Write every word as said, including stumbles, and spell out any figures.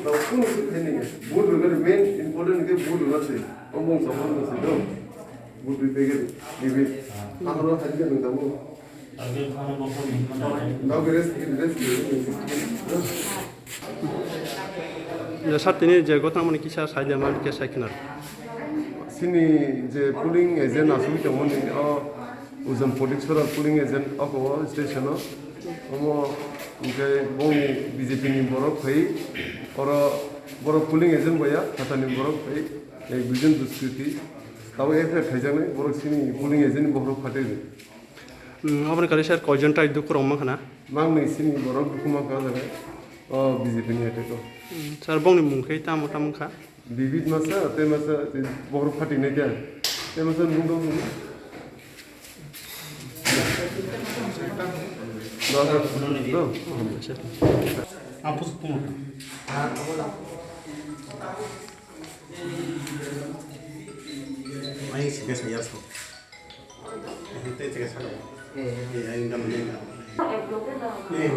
Tamo kunu se khaini. Vote rwgani main important khe vote rwna se. Omong somong se do. Vote rwi pegari. Bibi. Amro hajga nang tamo. Nogres, nogres. Sir, tini je gotna mani kisa saida man kisa khna. Sini je polling agent asuk tongmani o Ujam Podiksora polling agent oko o station o. Omo hwnkhe bongni B J P ni borok phai, oro borok polling agent boya, phatani borok phai, ek duijon duskriti. Tabo F I R khaijaknai, borok sini polling agent ni bohrok phatwi. Hmm, oboni kari sir koijon tai dukhu rok mankha na? Mangni sini borok dukhu mankha o jaga. O B J P ni attack o. Hmm, sir bongni mung khe tamo tamo kha? Bibit masa, tei masa, tei bohrok phatwi nai khe. Tei masa nung dong nung. Ang pusuk tungma. Ang sika saya so. Ang tei sika saya. Eh, ang dam dam. Eh,